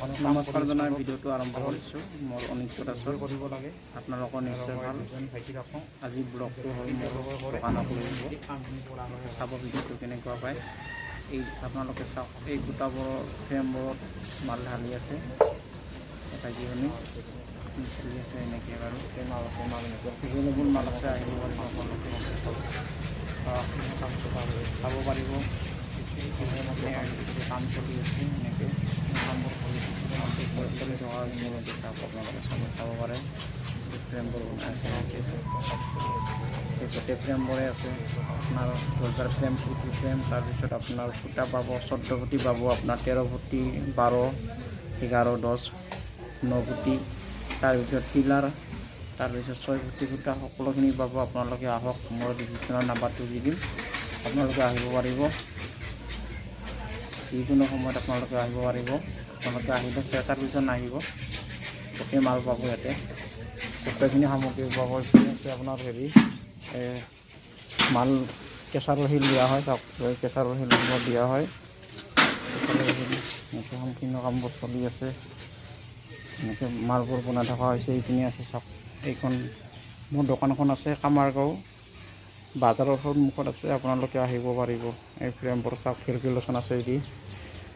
দোকানৰ কাম নমস্কাৰ কৰি জনাই আছোঁ। ভিডিঅ'টো আৰম্ভ কাৰণ কৰিছোঁ। মোৰ অনিত্য দাসৰ কৰিব লাগে। আপোনালোকৰ আৰু নিশ্চয় মই ভাল। দুজন ভাইটি ৰাখোঁ। আজি ব্লগটো হ'ল মোৰ তেওঁলোকে কৰে। দোকানক লৈ আহিব। কামখিনি কৰা হয় আৰু। চাব ভিডিঅ'টো কেনেকুৱা পায়। এই আপোনালোকে চাওক, এই খুঁটাবোৰৰ ফ্ৰেমবোৰত মাল ঢালি আছে ভাইটিজনী চলি আছে এনেকৈ বাৰু। গোটেই মাল আছে, মাল এনেকুৱা। এভেইলেবল মাল আছে, আহিব পাৰিব আপোনালোকে। কামটো ভাল হৈছে। চাব পাৰিব, কাম চলি আছে এনেকৈ। কামবোৰ কৰি কামটো চলি থকা হৈছে এনেকৈ। চাওক, আপোনালোকে চাব চাব পাৰে, ফ্ৰেমবোৰ বনাই আছে এনেকৈ। এই গোটেই ফ্ৰেমবোৰে আছে আপোনাৰ দৰ্জাৰ ফ্ৰেম, খিৰিকী ফ্ৰেম। তাৰপিছত আপোনাৰ খুঁটা পাব, 14 ফুটি পাব আপোনাৰ, 13 ফুটি, 12, 11, 10, 9 ফুটি। তাৰপিছত পিলাৰ, তাৰপিছত 6 ফুটি খুঁটা, সকলোখিনি পাব। আপোনালোকে আহক, মই ডিছক্ৰিপশ্যনৰ নাম্বাৰটো দি দিম, আপোনালোকে আহিব পাৰিব। যিকোনো সময়ত আপোনালোকে আহিব পাৰিব। আপোনালোকে আহিলে 6টাৰ পিছত নাহিব। গোটেই মাল পাব ইয়াতে, গোটেইখিনি সামগ্ৰী পাব। এইখিনি আছে আপোনাৰ হেৰি মাল, কেঁচাৰৰ শিল দিয়া হয়। চাওক, এই কেঁচাৰৰ শিল দিয়া হয়, কেঁচাৰৰ শিল। এনেকৈ সম্পূৰ্ণ কামবোৰ চলি আছে, এনেকৈ মালবোৰ বনাই থকা হৈছে। এইখিনি আছে চাওক। এইখন মোৰ দোকানখন আছে কামাৰগাঁও বাজাৰৰ সন্মুখত আছে, আপোনালোকে আহিব পাৰিব। এই ফ্ৰেমবোৰ চাওক, কেলকুলেশ্যন আছে এদি।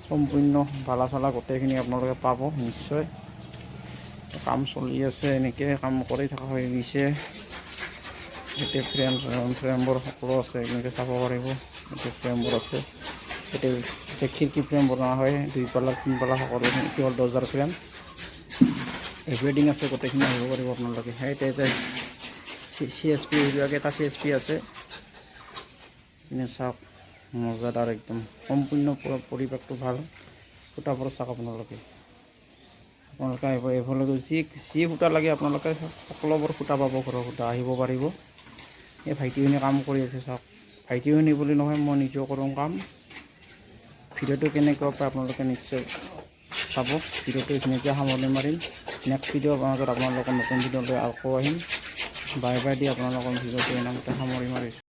সম্পূৰ্ণ বালা চালা গোটেইখিনি আপোনালোকে পাব নিশ্চয়। কাম চলি আছে, এনেকৈ কাম কৰি থকা হৈ গৈছে। গোটেই ফ্ৰেমবোৰ সকলো আছে, এনেকৈ চাব পাৰিব। গোটেই ফ্ৰেমবোৰ আছে। এতিয়া এতিয়া খিৰিকী ফ্ৰেম বনোৱা হয়, দুই পাল্লা, তিনি পাল্লা, সকলোখিনি। এইটো হ'ল দৰ্জাৰ ফ্ৰেম। এভৰিথিং আছে, গোটেইখিনি আহিব পাৰিব আপোনালোকে। সেই এতিয়া চি এছ পি, এইবিলাক এটা চি এছ পি আছে। এনে চাওক, মজাদাৰ একদম সম্পূৰ্ণ পৰিৱেশটো ভাল। সূতাবোৰ চাওক আপোনালোকে। আপোনালোকে আহিব এইফালে, যি যি সূতা লাগে আপোনালোকে সকলোবোৰ সূতা পাব, ঘৰৰ সূতা, আহিব পাৰিব। এই ভাইটিখিনি কাম কৰি আছে চাওক। ভাইটিখিনি বুলি নহয়, মই নিজেও কৰোঁ কাম। ভিডিঅ'টো কেনেকুৱা পায় আপোনালোকে নিশ্চয় চাব। ভিডিঅ'টো এইখিনিতে সামৰণি মাৰিম। নেক্সট ভিডিঅ' মাজত আপোনালোকৰ নতুন ভিডিঅ' লৈ আকৌ আহিম। বাই বাই the আপোনালোকৰ ভিডিঅ'টো এনেমতে সামৰি মাৰিছোঁ।